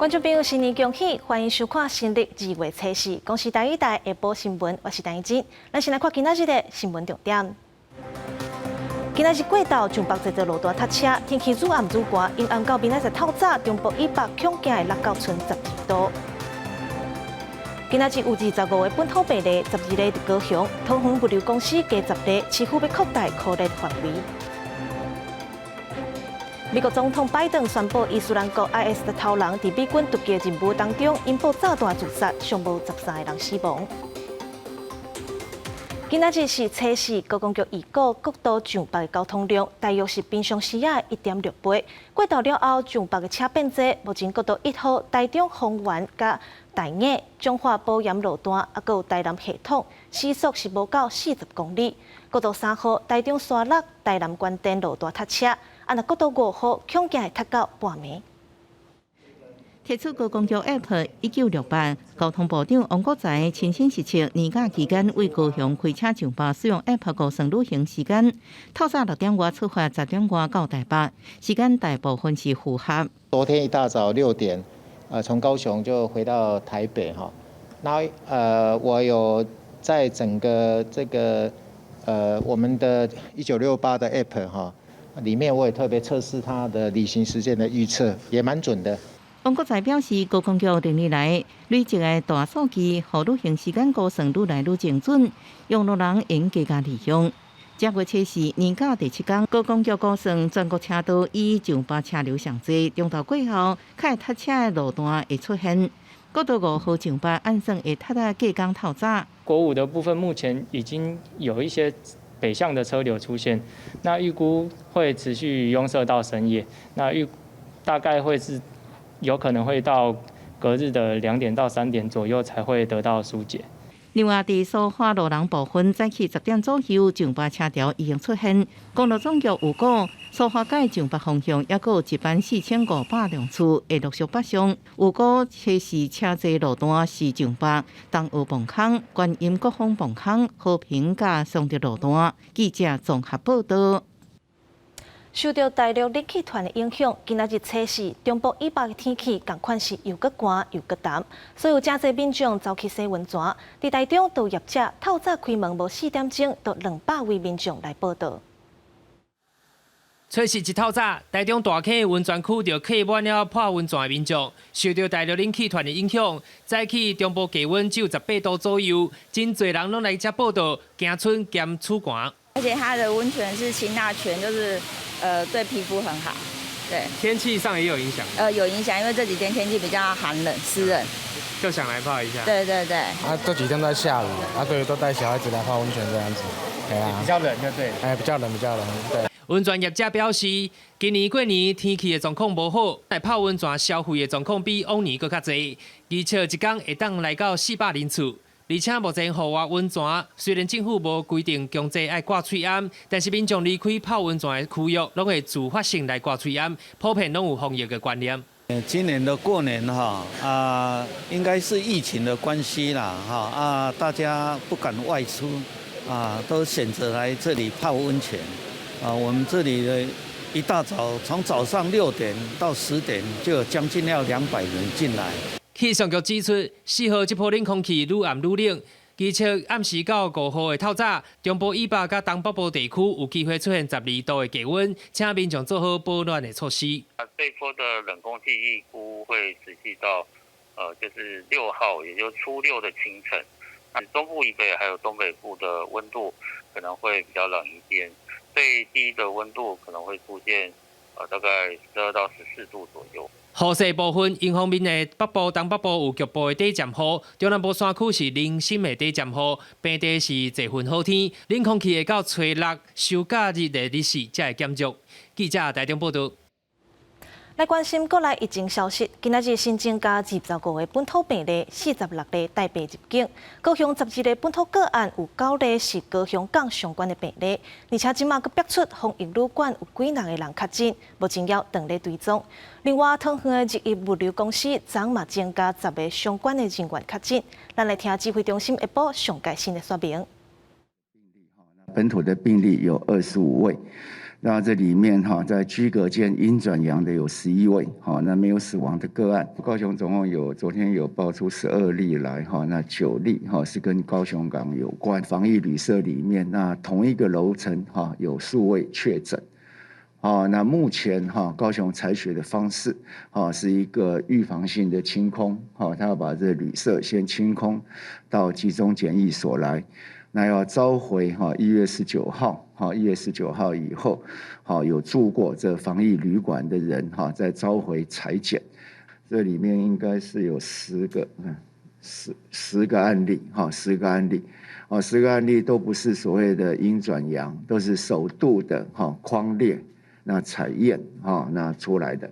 觀眾朋友，新年恭喜！歡迎收看新曆二月初四，公視台語台下晡新聞，我是陳怡貞。咱先來看今仔日的新聞重點。今仔日過晝上北濟濟路段塞車，天氣愈暗愈寒，陰暗到明仔載透早，中部以北恐驚會落到賰12度。今仔日有25個本土病例，12例佇高雄，桃園物流公司加十例，市府欲擴大箍熱範圍。美國總統拜登宣布，伊斯蘭國 IS 的頭人佇美軍突擊任務當中引爆炸彈自殺，傷無13個人死亡。今仔日是初四，高公局預估國道上北的交通量大約是平常時仔的1.6倍。過晝了後，上北的車變濟，目前國道1號台中豐原佮大雅、彰化寶岩路段，猶閣有台南系統，時速是無到40公里。國道3號台中沙鹿、台南關店路段塞車。啊，若國道5號恐驚會塞到半暝。提出高公局 App 1968，交通部長王國材親身實測年假期間為高雄開車上北使用 App 估算旅行時間，透早6點外出發，10點外到台北，時間大部分是符合。昨天一大早6點，從高雄就回到台北哈。那我有在整個這個我們的1968的 App 哈裡面，我也特別測試它的旅行時間的預測，也蠻準的。王國材表示，高公局歷年來累積的大數據，予旅行時間估算愈來愈精準，用路人應加加利用。這月初四年假第七天，高公局估算全國車道以上北車流上濟，中晝過後較會塞車的路段會出現。國道5號上北按算會塞到隔工透早。國五的部分目前已經有一些北向的車流出現，那預估會持續擁塞到深夜，那預大概會是有可能會到隔日的2點到3點左右才會得到疏解。另外，佇蘇花路人部分，早起10點左右，上北車潮已經出現。公路總局預估，蘇花改上北方向猶閣有一萬4500輛次會陸續北上。預估初四車濟路段是上北、東澳磅空、觀音國風磅空、和平佮松德路段。記者綜合報道。受著大陸冷氣團的影響，今仔日初四中部以北的天氣仝款是又閣寒又閣澹，所以有誠濟民眾走去洗溫泉。佇台中都業者透早開門無4點鐘，就200位民眾來報到。初四一透早，台中大坑溫泉區就客滿了泡溫泉的民眾。受著大陸冷氣團的影響，早起中部氣溫只有18度左右，真濟人攏來遮報到，驚春兼驅寒。而且它的溫泉是清蠟泉，就是對皮膚很好。對，天氣上也有影響。有影響，因為這幾天天氣比較寒冷濕冷，就想來泡一下。對對對。啊，這幾天都在下雨，啊，對，都帶小孩子來泡溫泉這樣子，對啊。比較冷就對。哎，比較冷，比較冷，對。溫泉業者表示，今年過年天氣的狀況無好，來泡溫泉消費的狀況比往年閣較濟，預測一工會當來到400人次。而且目前戶外溫泉雖然政府無規定強制愛掛喙罨，但是民眾離開泡溫泉的區域，攏會自發性來掛喙罨，普遍攏有防疫的觀念。今年的過年哈啊，應該是疫情的關係啦哈啊，大家不敢外出啊，都選擇來這裡泡溫泉啊。我們這裡的一大早，從早上6點到10點，就有將近要200人進來。氣象局指出，4號這波冷空氣愈暗愈冷，預測暗時到5號的透早，中部以北佮東北部地區有機會出現12度的低溫，請民眾做好保暖的措施。啊，這波的冷空氣預估會持續到，就是6號，也就是初六的清晨。那中部以北還有東北部的溫度可能會比較冷一點，最低的溫度可能會出現，大概12到14度左右。雨勢部分，迎風面的北部、東北部有局部的短暫雨，中南部山區是零星的短暫雨，平地是濟雲好天，冷空氣會到初六收假日的日時才會減弱。記者台中報道。來關心國內疫情消息，今仔日新增加25個本土病例，46例帶病入境。高雄12個本土個案，有九例是高雄港相關的病例，而且這馬閣爆出防疫旅館有幾若個人確診，目前猶當咧追蹤。另外，桃園的日益物流公司昨嘛增加10個相關的人員確診。咱來聽指揮中心下晡上蓋新的說明。本土的病例有25位。那這裡面哈，在居隔間陰轉陽的有11位，哈，那沒有死亡的個案。高雄總共有昨天有報出12例來，哈，那9例哈是跟高雄港有關。防疫旅社裡面，那同一個樓層哈有數位確診，啊，那目前哈高雄採取的方式，哈是一個預防性的清空，哈，他要把這旅社先清空到集中檢疫所來。那要召回哈一月十九號，哈一月十九號以後，好有住過這防疫旅館的人哈，再召回採檢。這裡面應該是有十個，十個案例，哈，十個案例，哦，十個案例都不是所謂的陰轉陽，都是首度的哈匡列，那採驗哈那出來的。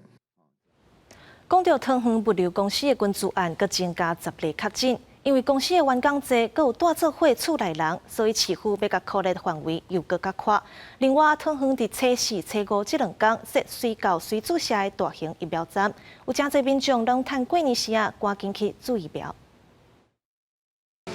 講著桃園物流公司的群聚案，閣增加10例確診。因為公司的員工濟，閣有蹛做伙厝內人，所以市府欲共匡列範圍又閣較闊。另外，桃園佇初四、初五這兩工設隨到隨注射的大型疫苗站，有誠濟民眾攏趁過年時啊，趕緊去注疫苗。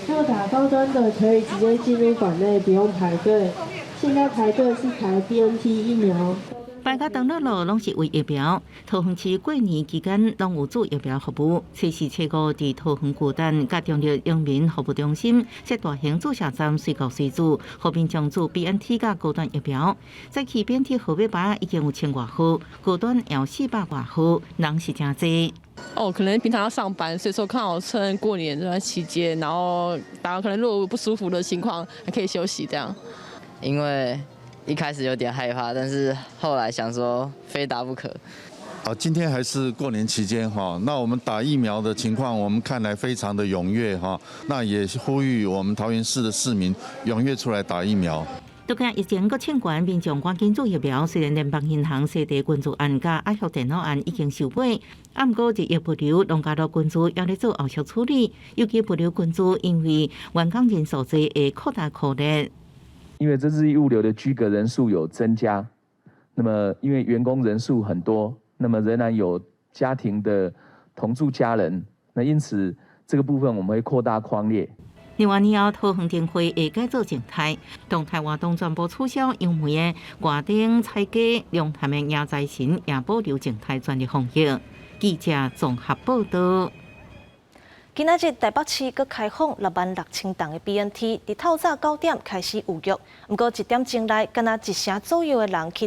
要打高端的可以直接進入館內，不用排隊。現在排隊是排 BNT 疫苗。排甲長落落攏是為疫苗。桃園市過年期間攏有注疫苗服務。初四、初五佇桃園巨蛋佮中壢榮民服務中心設大型注射站，隨到隨注，予民眾注 BNT 佮高端疫苗。早起 BNT 號碼牌已經有千外號，高端有400外號，人是誠濟。哦，可能平常要上班，所以說剛好趁過年這段期間，然後大家可能如果不舒服的情況，還可以休息這樣。因為一開始有點害怕，但是後來想說非打不可。好，今天還是過年期間哈，那我們打疫苗的情況，我們看來非常的踴躍哈。那也呼籲我們桃園市的市民踴躍出來打疫苗。都驚疫情閣衝懸，民眾趕緊注疫苗。雖然聯邦銀行西地群聚案佮愛福電腦案已經收尾，啊，毋過日益物流農家樂群聚猶咧做後續處理，尤其物流群聚因為員工人數濟，會擴大匡列。因為這日益物流的居隔人數有增加，那麼因為員工人數很多，那麼仍然有家庭的同住家人，那因此這個部分我們會擴大匡列。另外，年後桃園燈會會改做靜態，動態活動全部取消，楊梅的掛燈彩雞、龍潭的迎財神也保留靜態專業防疫。記者綜合報道。今仔日台北市閣開放6萬6千筒的 BNT，佇透早9點開始預約，毋過一點鐘內，敢若一成左右的人去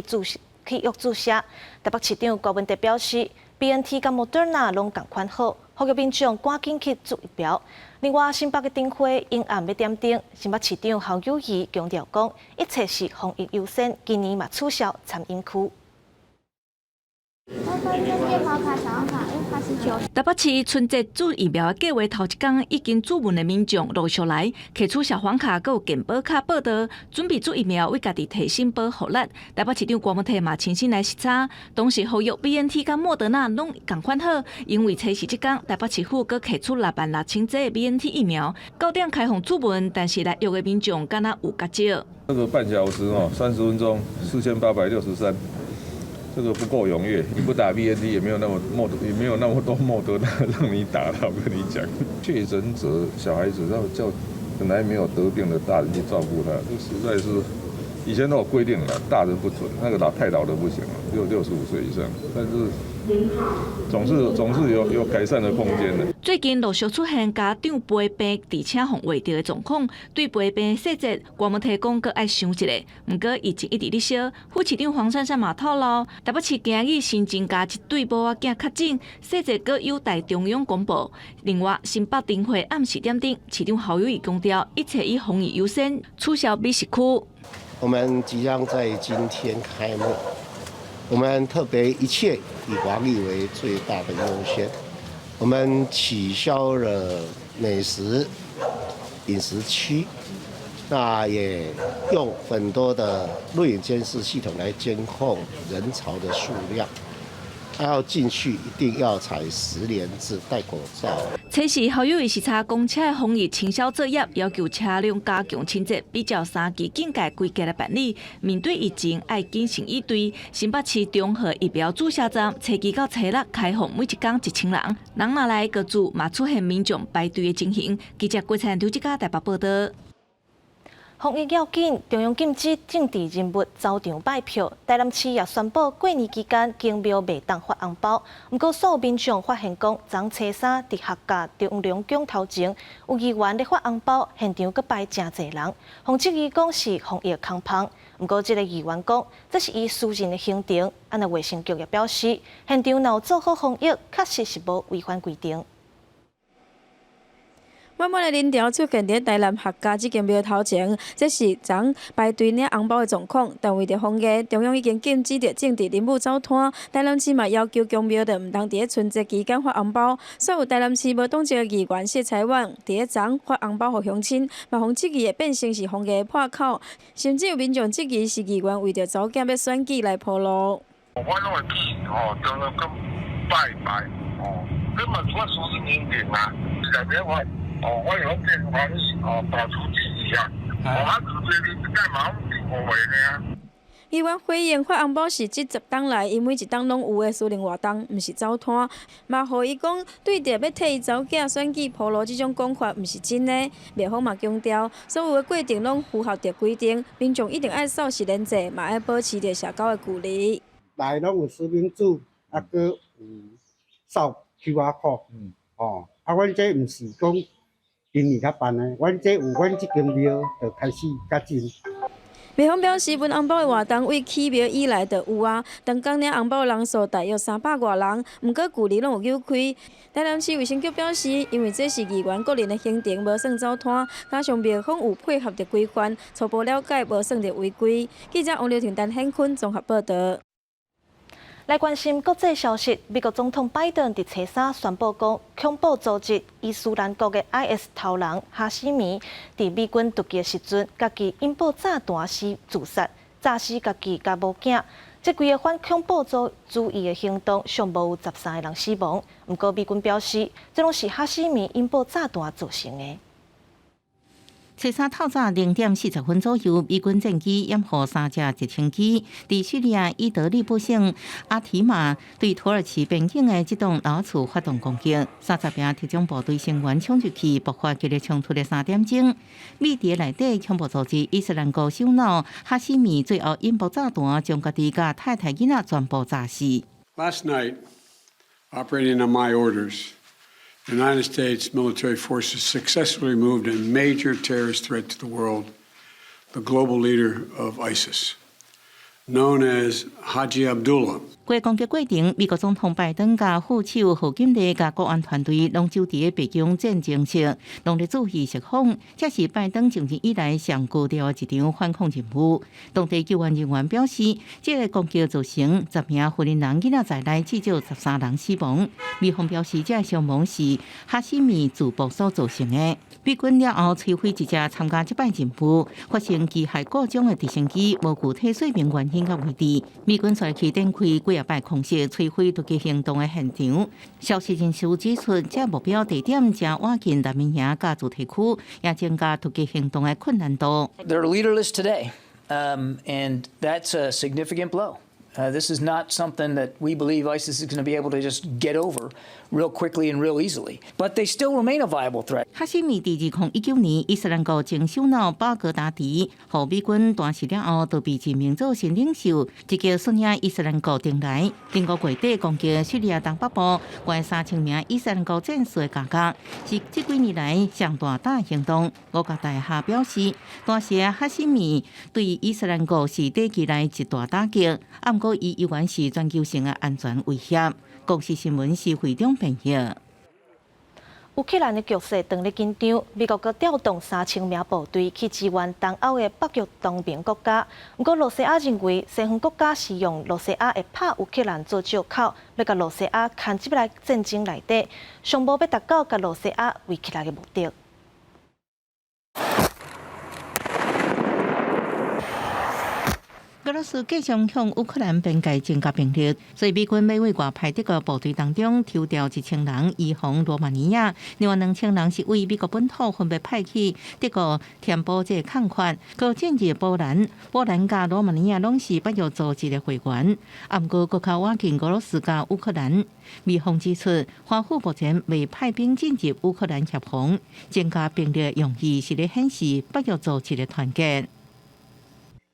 約注射。台北市長柯文哲表示，BNT 佮莫德納攏仝款好，呼籲民眾趕緊去注疫苗。另外，新北的燈會陰暗欲點燈，新北市長侯友宜強調講，一切是防疫優先，今年嘛取消餐飲區。台北市春節注疫苗計劃頭一工已經注文的民眾陸續來，提出消防卡閣有健保卡報到，準備注疫苗為家己提升保護力。台北市長郭文泰嘛親身來視察，同時呼籲 BNT 佮莫德納攏仝款好，因為初四這工台北市府閣提出6萬6千劑 BNT 疫苗，9點開放注文，但是來約的民眾敢若有較少。這個半小時哦，30分鐘，4863。這個不夠踴躍，你不打 BNT 也沒有那麼莫德，也沒有那麼多莫德納讓你打的。我跟你講，確診者小孩子要叫本來沒有得病的大人去照顧他，這實在是以前都有規定了，大人不准，那個老太老的不行了，65歲以上，但是總是有改善的空間的。最近陸續出現家長陪病，而且予畫著的狀況，對陪病細節，郭文提講閣愛想一下。毋過疫情一直咧燒，副市長黃珊珊嘛透露，台北市今日新增加一對某仔囝確診，細節閣有待中央公布。另外，新北燈會暗時點燈，市長侯友宜強調，一切以防疫優先，取消美食區。我們即將在今天開幕，我們特別一切以防疫為最大的優先。我們取消了美食飲食區，那也用很多的錄影監視系統來監控人潮的數量。要進去一定要採實聯制，戴口罩。初四侯友宜視察公車的防疫清掃作業，要求車輛加強清潔，比照三級警戒規格來辦理。面對疫情，愛謹慎以對。新北市中和疫苗注射站，初二到初六開放每一工1000人，人若來閣注，嘛出現民眾排隊的情形。記者郭燦劉志嘉台北報道。防疫要緊，中央禁止政治人物走場拜票。台南市也宣布過年期間宮廟袂當發紅包。毋過，所有民眾發現講，昨初三佇客家中龍宮頭前有議員咧發紅包，現場閣排誠濟人，予質疑講是防疫空縫。毋過，這个議員講，這是伊私人的行程。啊，若衛生局也表示，現場若有做好防疫，確實是無違反規定。滿滿的人潮出現佇台南客家這間廟頭前，這是昨排隊領紅包的狀況。但為著防疫，中央已經禁止著政治人物走攤。台南市嘛要求宮廟著毋通佇咧春節期間發紅包。所有台南市無黨籍的議員謝財旺佇咧昨發紅包予鄉親，嘛予質疑會變成是防疫的破口，甚至有民眾質疑是議員為著查某囝欲選舉來鋪路。我攏會去吼，中央宮拜拜吼，這嘛是我私人行程啊，是內面我。哦，我有變防疫哦，保持距離啊。哦，啊，這個幹嘛誤會呢？議員回應發紅包是這十冬來，伊每一冬攏有的私人活動，毋是走攤。嘛，予伊講對著欲替伊查某囝選舉鋪路這種講法，毋是真的。廟方嘛強調，所有的過程攏符合著規定，民眾一定愛掃實聯制，嘛愛保持著社交的距離。來攏有實名制，啊，閣有掃 QR code，哦，啊，阮這毋是講今年才辦的，阮這有阮這間廟就開始較真。廟方表示，分紅包的活動對起廟以來就有啊。當工領紅包的人數大約三百外人，毋過距離攏有扭開。台南市衛生局表示，因為這是議員個人的行程，無算走攤，加上廟方有配合著規範，初步了解無算著違規。記者王劉婷、陳顯坤綜合報導。來關心國際消息，美國總統拜登佇初三宣布講，恐怖組織伊斯蘭國的 IS 頭人哈希米，佇美軍突擊的時陣，家己引爆炸彈時自殺，炸死家己佮某囝。這規个反恐怖主義的行動，尚無有13个人死亡。毋過美軍表示，這攏是哈希米引爆炸彈造成的。初三透早0點40分左右，美軍戰機掩護三架直升機，佇敘利亞伊德利卜省阿提馬對土耳其邊境的這棟老厝發動攻擊，30名特種部隊成員衝入去，爆發激烈衝突的3點鐘。密諜內底恐怖組織伊斯蘭國首腦哈希米最後引爆炸彈，將家己佮太太囡仔全部炸死。 Last night, operating on my orders, the United States military forces successfully removed a major terrorist threat to the world, the global leader of ISIS, known as Haji Abdullah. 過攻擊過程，美國總統拜登佮副手賀錦麗佮國安團隊攏就佇白宮戰情室，攏咧注意釋放。這是拜登上任以來上高調的一場反恐任務。當地救援人員表示，這个攻擊造成10名菲人囡仔在內至少13人死亡。美方表示，這个傷亡是哈希米自爆所造成的。美軍了後摧毀一架參加這擺任務、發生機械故障的直升機，無具體說明原因佮位置。美軍隨去展開幾仔擺空襲摧毀突擊行動的現場。消息人士指出，這目標地點誠倚近難民營佮住宅區，也增加突擊行動的困難度。 They're leaderless today, and that's a significant blow. This is not something that we believe ISIS is going to be able to just get over real quickly and real easily. But they still remain a viable threat. 哈希米佇2019年伊斯蘭國前首腦巴格達迪予美軍彈死了後，就被任命做新領袖，直接率領伊斯蘭國登來。頂個月底攻擊敘利亞東北部，關3000名伊斯蘭國戰士的攻擊，是這幾年來上大膽行動。五角大廈表示，彈死哈希米對伊斯蘭國是短期內一大打擊，啊，毋過伊猶原是全球性的安全威脅。公視新聞是會長編譯。烏克蘭的局勢當咧緊張，美國閣調動3000名部隊去支援東歐的北約同盟國家。毋過，羅西亞認為西方國家是用羅西亞會拍烏克蘭做藉口，欲共羅西亞牽入來戰爭內底，尚無欲達到共羅西亞圍起來的目的。俄羅斯繼續向烏克蘭邊界增加兵力，所以美軍欲對外派德國部隊當中抽調1000人移防羅馬尼亞，另外2000人是為美國本土分別派去德國填補這個空缺。閣進入波蘭，波蘭佮羅馬尼亞攏是北約組織的會員，啊，毋過閣較倚近俄羅斯佮烏克蘭。美方指出，華府目前未派兵進入烏克蘭協防，增加兵力用意是咧顯示北約組織的團結。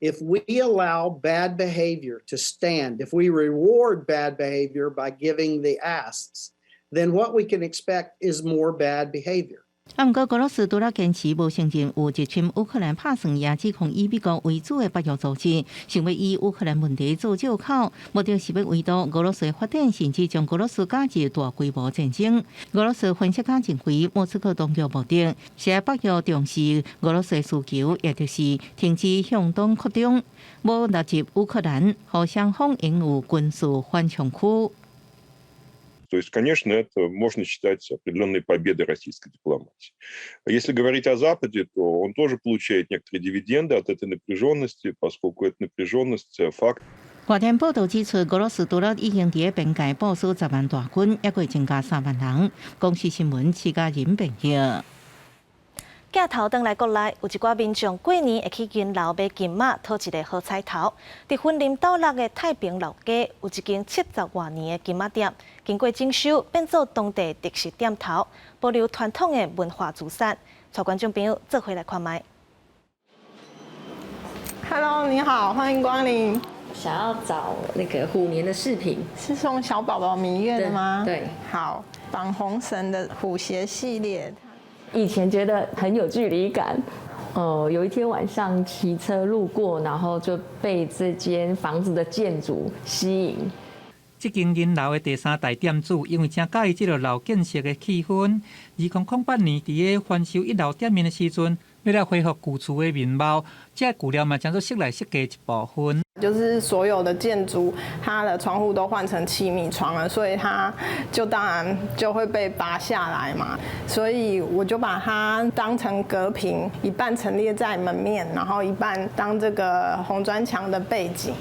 If we allow bad behavior to stand, if we reward bad behavior by giving the asks, then what we can expect is more bad behavior. 啊，毋過俄羅斯除了堅持無承認有入侵烏克蘭拍算，也指控以美國為主的北約組織，想欲以烏克蘭問題做藉口，目的是欲圍堵俄羅斯發展，甚至將俄羅斯加入大規模戰爭。俄羅斯分析家認為，莫斯科當局目的是北約重視俄羅斯需求，也就是停止向東擴張，無納入烏克蘭，予雙方擁有軍事緩衝區。 То есть, конечно, это можно считать определенной победой российской дипломатии. Если говорить о Западе, то он тоже получает некоторые дивиденды от этой напряженности, поскольку эта напряженность факт. 外電報道指出，俄羅斯除了已經佇邊界部署10萬大軍，抑閣會增加3萬人。公視新聞，徐家仁編譯。鏡頭轉來國內，有一寡民眾過年會去銀樓買金仔，討一个好彩頭。佇雲林斗六的太平老街，有一間70外年的金仔店，經過整修，變做當地特色店頭，保留傳統的文化資產。帶觀眾朋友做伙來看覓。 Hello，你好，歡迎光臨。想要找那個虎年的飾品，是送小寶寶彌月的嗎？對，好，綁紅繩的虎鞋系列。以前覺得很有距離感，哦，有一天晚上騎車路過，然後就被這間房子的建築吸引。這間銀樓的第三代店主，因為誠佮意這个老建設的氣氛，2008年佇咧翻修一樓店面的時陣，欲來恢復舊厝的面貌，這舊料嘛，當做室內設計一部分。就是所有的建築，它的窗戶都換成氣密窗了，所以它就當然就會被拔下來嘛。所以我就把它當成隔屏，一半陳列在門面，然後一半當這個紅磚牆的背景。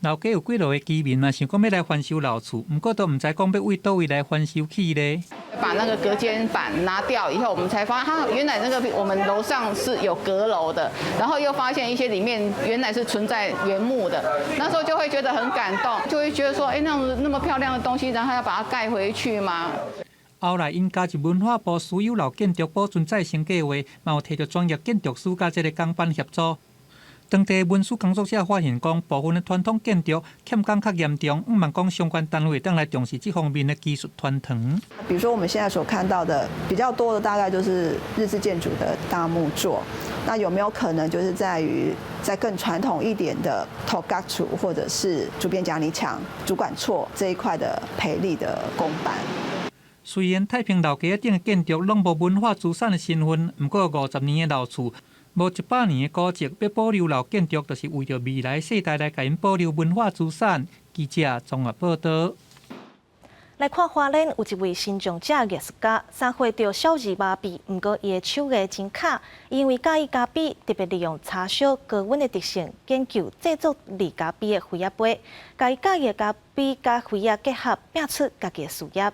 老街有幾落的居民嘛，想講欲來翻修老厝，毋過都毋知講欲對佗位來翻修起咧。把那個隔間板拿掉以後，我們才發現，它原來那個我們樓上是有閣樓的，然後又發現一些裡面原來是存在原木的，那時候就會覺得很感動，就會覺得說，哎，那那麼漂亮的東西，然後要把它蓋回去嗎？後來，𪜶加入文化部私有老建築保存再生計劃，嘛有提著專業建築師佮這个工班協助。當地文史工作者發現講，部分的傳統建築欠工較嚴重，向望講相關單位當來重視這方面的技術傳承。比如說我們現在所看到的比較多的，大概就是日式建築的大木作。那有沒有可能就是在於在更傳統一點的土埆厝，或者是竹編夾泥牆、竹管厝這一塊的培力的工班？雖然太平老街頂的建築攏無文化資產的身份，毋過50年的老厝，無100年的古蹟，欲保留老建築，就是為著未來世代來共𪜶保留文化資產。記者綜合報道。來看花蓮有一位身障者藝術家，3歲就小兒麻痺，毋過伊的手藝真巧，因為佮意咖啡，特別利用柴燒高溫的特性，研究製作利咖啡的花仔杯，共伊佮意的咖啡佮花仔結合，拼出家己的事業。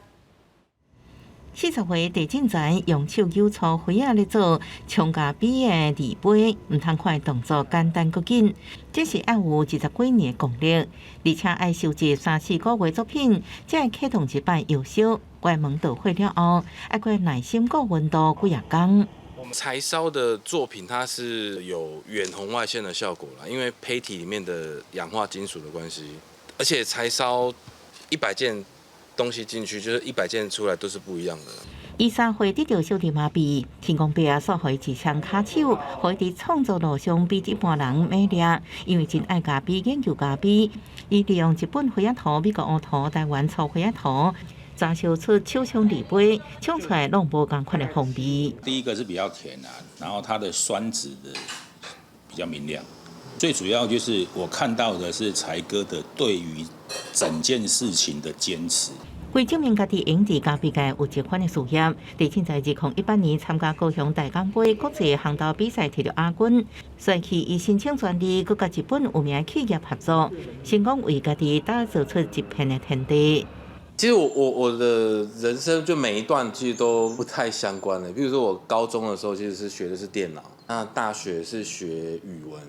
40歲鄭進全用手扭搓花仔咧做沖咖啡的濾杯，毋通看動作簡單閣緊，這是愛有20幾年的功力，而且愛收集三四個月作品，才會啟動一擺窯燒。關門著火了後，愛閣耐心顧溫度幾仔工。柴燒的作品，它是有遠紅外線的效果啦，因為胚體裡面的氧化金屬的關係，而且柴燒100件東西進去，就是100件出來都是不一樣的。伊3歲得著小兒麻痺，天公伯啊，煞予伊一雙跤手，予伊佇創作路上比一般人猛掠。因為真愛咖啡，研究咖啡，伊利用日本花仔塗、美國烏塗、台灣粗花仔塗，雜燒出手沖濾杯，沖出來攏無仝款的風味。第一個是比較甜啊，然後它的酸質的比較明亮。最主要就是我看到的是才哥的對於整件事情的堅持。為證明家己會佇咖啡界有這款的事業，地震在2018年參加高雄大港杯國際烘豆比賽摕著亞軍，隨去伊申請專利，閣佮日本有名企業合作，成功為家己打造出一片的天地。其實我的人生就每一段其實都不太相關的，比如說我高中的時候其實是學的是電腦，那大學是學語文，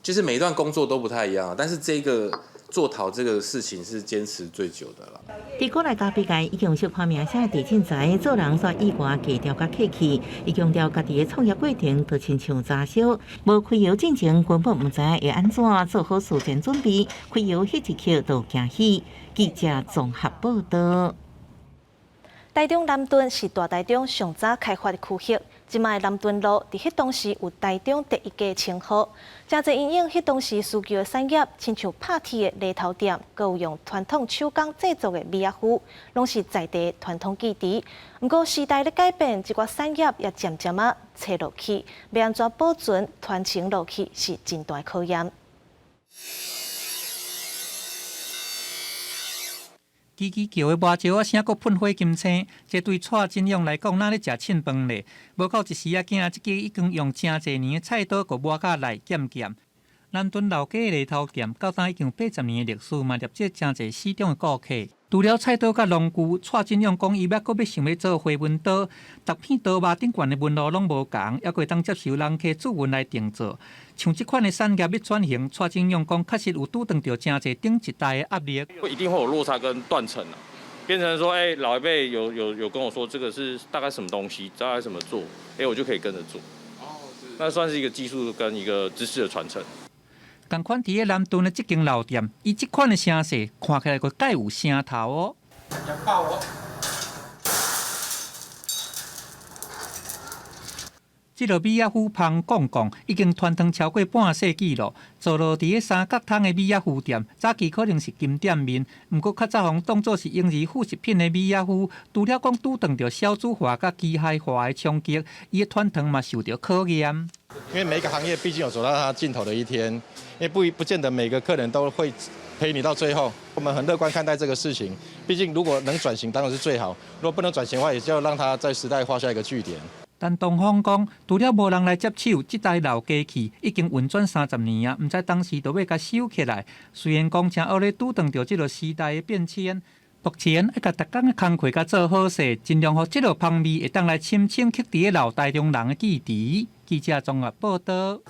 就是每一段工作都不太一樣，但是這個做陶這個事情是堅持最久的啦。佇國內咖啡界已經有小看名聲的地震財，做人煞意外低調佮客氣。伊強調家己的創業過程就親像雜燒，無開窯進前根本毋知影會按怎做好事前準備，開窯彼一刻就驚喜。記者綜合報道。台中南屯是大台中上早開發的區域，這擺南屯路佇彼當時有台中第一街稱號。誠濟因應彼當時需求的產業，親像拍鐵的犁頭店，閣有用傳統手工製作的米仔糊，攏是在地傳統技藝。毋過時代咧改變，這寡產業也漸漸仔衰落去，欲按怎保存傳承落去是真大考驗。吱吱叫的麻石仔聲，閣噴火金星，這對蔡振勇來講，若咧食凊飯咧。無夠一時仔囝，這支已經用誠濟年的菜刀，閣磨甲內劍劍。南屯老街犁頭店，到今已經有80年的歷史，嘛立這誠濟死忠的顧客。除了菜刀佮農具，蔡振勇講伊猶閣欲想欲做花紋刀，逐片刀肉頂懸的紋路攏無仝，猶閣會當接受人客注文來訂做。像這款的產業欲轉型，蔡振勇講確實有拄著著誠濟頂一代的壓力。會一定會有落差跟斷層啊，變成說，欸，老一輩有跟我說這個是大概什麼東西，大概怎麼做，欸，我就可以跟着做。那算是一個技術跟一個知識的傳承。仝款佇咧南屯的這間老店，伊這款的聲勢看起來閣蓋有聲頭哦。這个米仔糊芳講講已經傳承超過半世紀咯。坐落佇咧三角窗的米仔糊店，早期可能是金店面，毋過較早予人當做是嬰兒副食品的米仔糊，除了講拄著著少子化佮機械化的衝擊，伊的傳承嘛受著考驗。因為每一個行業畢竟有走到它盡頭的一天，因為不見得每個客人都會陪你到最後。我們很樂觀看待這個事情，畢竟如果能轉型當然是最好，如果不能轉型的話，也就讓它在時代畫下一個句點。陳東方講，除了無人來接手，這台老機器已經運轉30年啊，毋知當時就欲共收起來。雖然講誠惡咧拄著著這个時代的變遷，目前愛共逐工的工課共做好勢，盡量予這个芳味會當來深深刻佇咧老台中人的記憶。記者綜合報道。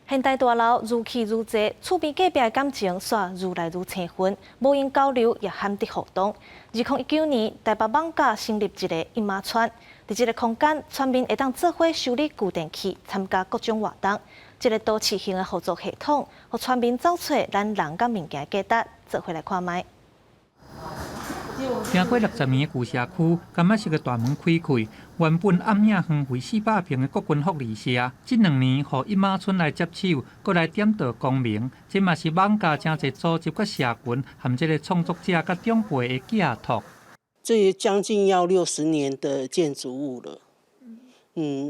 現代大樓愈起愈濟，厝邊隔壁的感情煞愈來愈生分，無閒交流也罕得互動。2019年，台北艋舺成立一个一馬村，佇這个空間，村民會當做伙修理舊電器，參加各種活動。這个都市型的互助系統，予村民找出咱人佮物件的價值，做伙來看覓。經過60年的舊社區，感覺是个大門開開。原本暗影範圍400坪的國軍福利社，這2年予一馬村來接手，閣來點著光明。這嘛是艋舺誠濟組織佮社群，和這个創作者佮長輩的寄託。這也將近要60年的建築物了，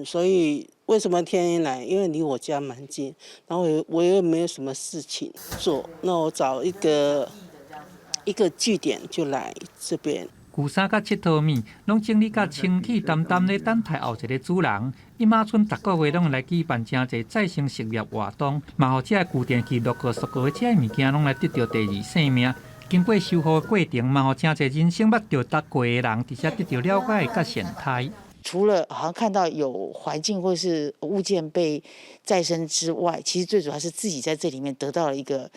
所以為什麼天天來？因為離我家蠻近，然後我又沒有什麼事情做，那我找一個據點就來這邊。舊衫佮𨑨迌物，攏整理甲清氣澹澹咧，等待後一个主人。一馬村逐个月攏會來舉辦誠濟再生實業活動，嘛予這个舊電器、木具、塑膠這个物件，攏來得著第二生命。經過修復的過程，嘛予誠濟人生捌著踏過的人，佇遮得著了解佮善待。除了好像看到有環境或是物件被再生之外，其實最主要是自己在這裡面得到了一個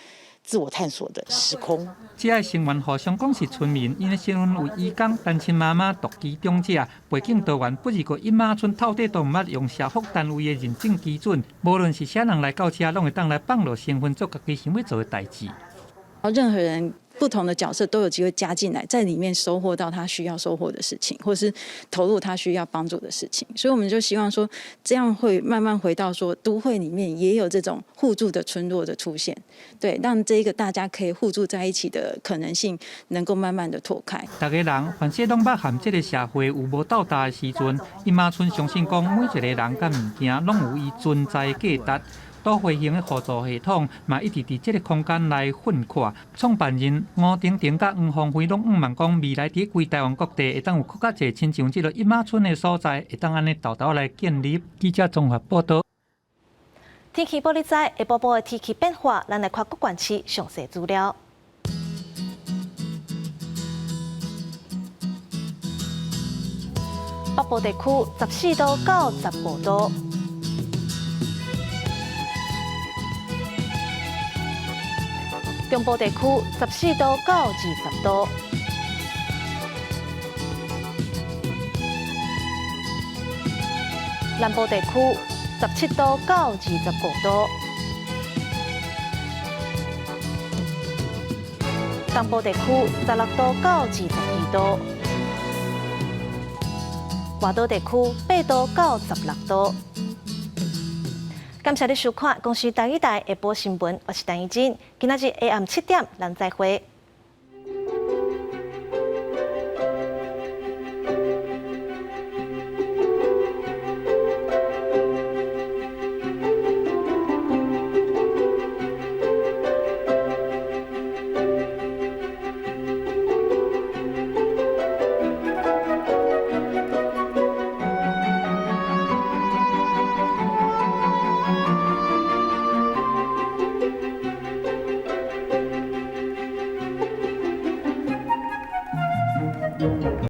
自我探索的時空。這个成員互相講是村民，𪜶的身份有移工、單親媽媽、獨居長者，背景多元。不過一馬村透底都毋捌用社福單位的認證基準，無論是啥人來到遮，攏會當來放落身份做家己想欲做的代誌。任何人不同的角色都有機會加進來，在裡面收穫到他需要收穫的事情，或是投入他需要幫助的事情。所以我們就希望說，這樣會慢慢回到說，都會裡面也有這種互助的村落的出現，對，讓這個大家可以互助在一起的可能性能夠慢慢的拓開。逐个人凡是攏捌和這个社會有無鬥搭的時陣，一馬村相信講，每一个人佮物件攏有伊存在的價值。都會型的互助系統，嘛一直佇這个空間來奮發。創辦人吳婷婷佮黃芳輝攏向望講，未來佇規台灣各地會當有閣較濟親像這个一馬村的所在，會當按呢沓沓來建立。記者綜合報導。天氣報你知，下晡晡的天氣變化，咱來看各縣市詳細資料。北部地區14度到15度，中部地區14度到20度，南部地區17度到25度，東部地區16度到22度。外島地區8度到16度。感謝你收看《公視台語台》下晡新聞，我是陳怡真。今仔日下暗7點，咱再會。